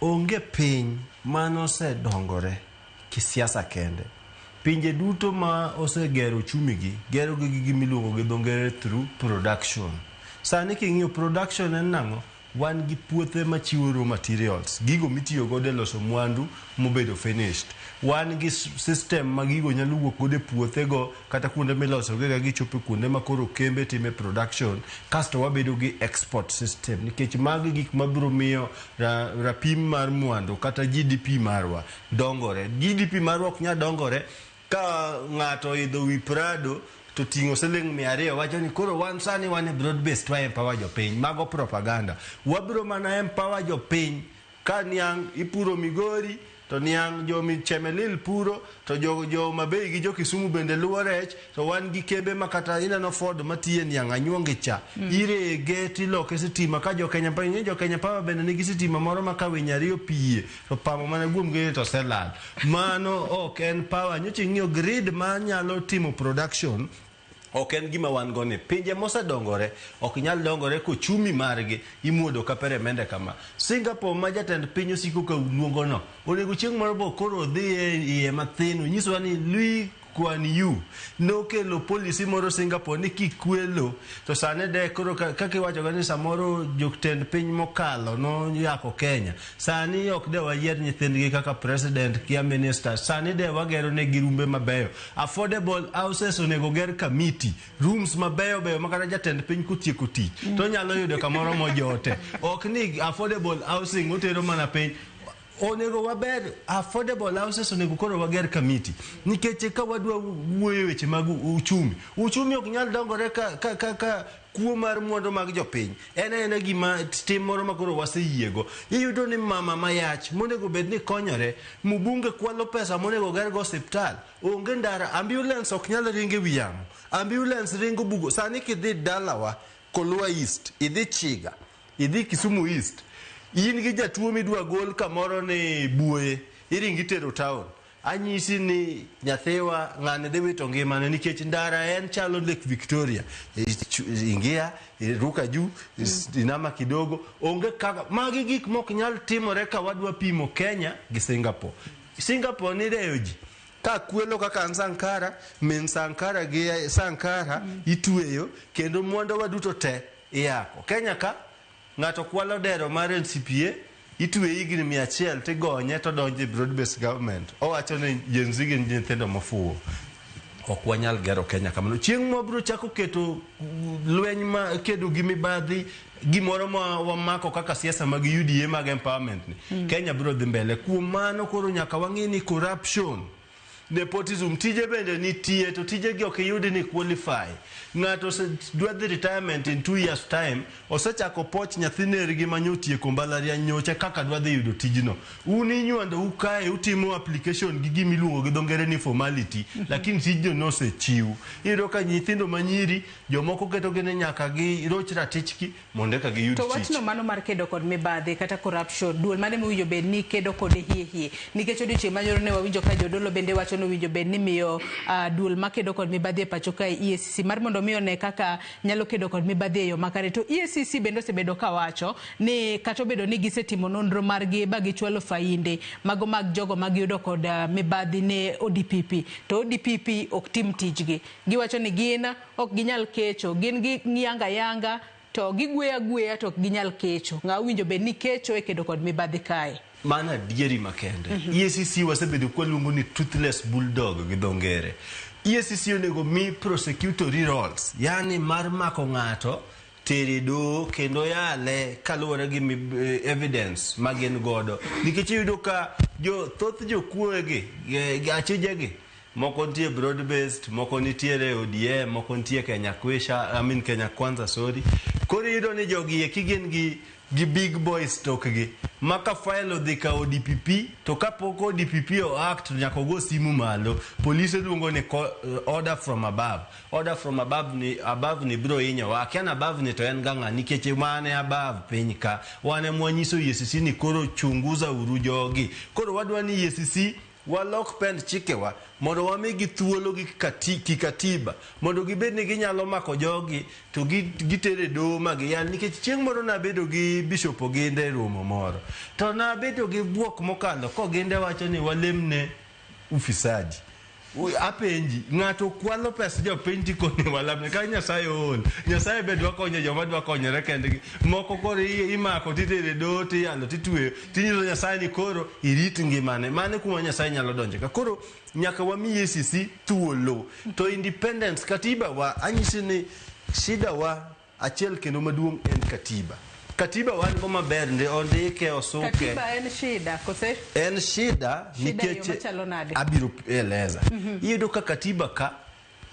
Onge piny manosedongore kisiasa kende. Pinje duto ma osegero uchumi gi, gero gi gi gimiluongo gi dho ngere through production. Sani king'iyo production en nang'o? Wan gi puothe machiwo raw materials, gigo mitiyo godo e loso mwandu mobedo finished. Wan gi system ma gigo nyalo wuok godo e puothe go kata kuonde milosogi ka gichopo kuonde ma koro kembe time production, kasto wabedo gi export system nikech magi gik mabiro miyo rapim mar mwandu kata GDP marwa dongore. GDP marwa ok nyal dongore ka ng'ato oidho wi Prado to ting'o siling 200 wacho ni koro wan sani wan e broad based wa empower jopiny. Mago propaganda. Wabiro mana empower jopiny ka niang' ipuro Migori to niang' jo Chemelil puro to jo Homa Bay gi jo Kisumu bende luwo rech to wan gi kembe ma kata ineno Ford matiye niang' anyuongi cha irege tiloke sitima ka jo Kenya Power jo Kenya Power bende nigi sitima moro ma ka winy ariyo pie to pamo mana guom gi to oselal. Mano ok en power. Nyocha ing'iyo grid ma nyalo timo production ok en gima wan go ni. Pinje mosedongore ok nyal dongore kochumi margi imuodo ka peremende kama. Singapore ma jatend piny osiko ka luongo no, onego chieng' moro bo koro odhi e iye mathin onyiswa ni Lee Kuan Yew nokelo policy moro Singapore ni kikwelo to sani de koro kaka iwacho ga ni samoro jotend piny mokalo noyako Kenya. Sani ok de wayier nyithindgi kaka president kia minister. Sani de wagero negi rumbe mabeyo. Affordable houses onego ger Kamiti. Rooms mabeyo beyo ma kata jatend piny kotieko tich to onyalo yudo kamoro mojote. Ok ni affordable housing otero mana piny. Onego waber affordable houses onego koro wager Kamiti nikech ka wadwa wuoyo e weche mag uchumi, uchumi ok nyal dongore ka kuo mar mwandu mag jopiny en aena gima tim moro ma koro waseyiego. Iyudo ni mama mayach monego bed ni konyore, mbunge kwalo pesa monego gergo osiptal, onge ndara, ambulance ok nyal ringo e wi yamo, ambulance ringo bugo. Sani kidhi dalawa Kolwa East, idhi Chiga, idhi Kisumu East, in gi jatuo midwa gol kamoro ni Buoye, iringi itero town. Anyisi ni nyathiwa ng'ani dhi wito ngimane nikech ndara en chalo Lake Victoria. Ingia, ruka juu, inama kidogo, onge kaka magi gik mok nyal timore ka wadwa pimo Kenya gi Singapore. Singapore ni reyo ji ka kwelo kaka an Sankara, min Sankara gi Sankara itweyo kendo mwandu wa duto te iyako. Kenya ka ng'ato kwalo dero mar NCPA itwe higni 100 tigonye to donjo e broad based government. Owacho ni Gen Z gin nyithindo mofuwo. Ok wanyal gero Kenya kamano. Chieng' mwabiro chako keto lweny ma kedo gi mibadhi gimoro ma wamako kaka siasa mag UDA mag empowerment ni. Kenya biro dhi mbele. Kuom mano koro nyaka wang'i ni corruption, nepotism tije bende nitie to tije gi ok iyudi ni qualify. Ng'ato dwa dhi retirement in 2 years time, osechako poch nyathi nergi ma nyotieko mbalariany nyocha kaka dwa dhi yudo tijno. Un inywando u kae utimo application gi gimiluongo gi dho ngere ni formality, lakini tijno nosechiw. Iyudo ka nyithindo manyiri jomoko ketogi ni nyaka giroch ratichgi mondo eka giyud To tich. Wachno mano mar kedo kod mibadhi kata corruption, duol mane mowinjo bed ni kedo kode hie hie? Nikech odiochieng' manyoro ne wawinjo ka jodolo bende wacho ni owinjo bed ni miyo duol makedo kod mibadhi e pacho kae EACC mar mondo mi one kaka nyalo kedo kod mibadhi e yo makare. To EACC bende osebedo ka wacho ni kata obedo ni gisetimo nonro margi ba gichwalo fainde mago mag jogo magiyudo kod mibadhi ne ODPP, to ODPP ok tim tijgi. Giwacho ni gin ok ginyal kecho, gin giyanga yanga to gigweyo agweya to ok ginyal kecho. Ng'a owinjo bed ni kecho e kedo kod mibadhi kae? Mano adieri makende. EACC wasebedo kwaluongo ni toothless bulldog gi dho ngere. EACC onego mi prosecutory roles, yani mar mako ng'ato tere doho kendo yale kaluwore gi evidence ma gin godo. Nikech iyudo ka jo thoth jokuoye gi achije gi moko nitie broad based, moko nitiere ODM, moko nitie Kenya Kwisha, I mean Kenya Kwanza, sorry. Koro iyudo ni jogi eki gin gi big boys tokgi ma ka file odhi ka ODPP to kapok ODPP o act to nyaka ogo simu malo. Polise luongo ni order from above. Order from above ni above ni biro hinyowa. Akia ni above ni to en ga ng'a nikech wan e above piny ka. Wan ema wanyiso EACC ni koro chunguza uru jogi. Koro wadwa ni EACC Walok pend chikewa mondo wamigi thuolo gi kikatiba mondo gibed ni ginyalo mako jogi to gitere doho ma giyal. Nikech chieng' moro nabedo gi Bishop Oginde e romo moro to nabedo gi bwok mokalo koginde wacho ni walemne ufisadi. Apenji, ng'ato kwalo pes jopiny tikone walamne ka Nyasaye ool. Nyasaye be dwa konyo joma dwa konyore kendgi. Moko koro imako titere doho tiyalo titweyo tinyiso Nyasaye ni koro irit ngimane. Mano kuma Nyasaye nyalo donje ka. Koro nyaka wami EACC thuolo. To independence katiba wa anyisi ni shida wa achiel kendo maduong' en katiba. Katiba wan go maber ndi ondike osuke. Katiba en shida kose? En shida nikech abiro eleza. Iyudo ka katiba ka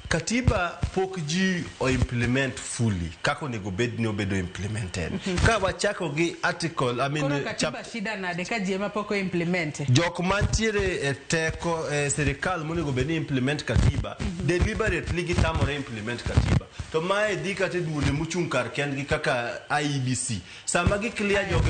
katiba pok ji o implement fully kaka onego bed ni obedo implemented. Ka wachako gi article, I mean, Koro katiba shida nade ka ji ema pok o implement? Jok mantiere e teko e sirikal monego bed ni implement katiba deliberately gitamore implement katiba. To mae dhi kata e duonde mochung' kar kendgi kaka IEBC. Sama gi clear jogi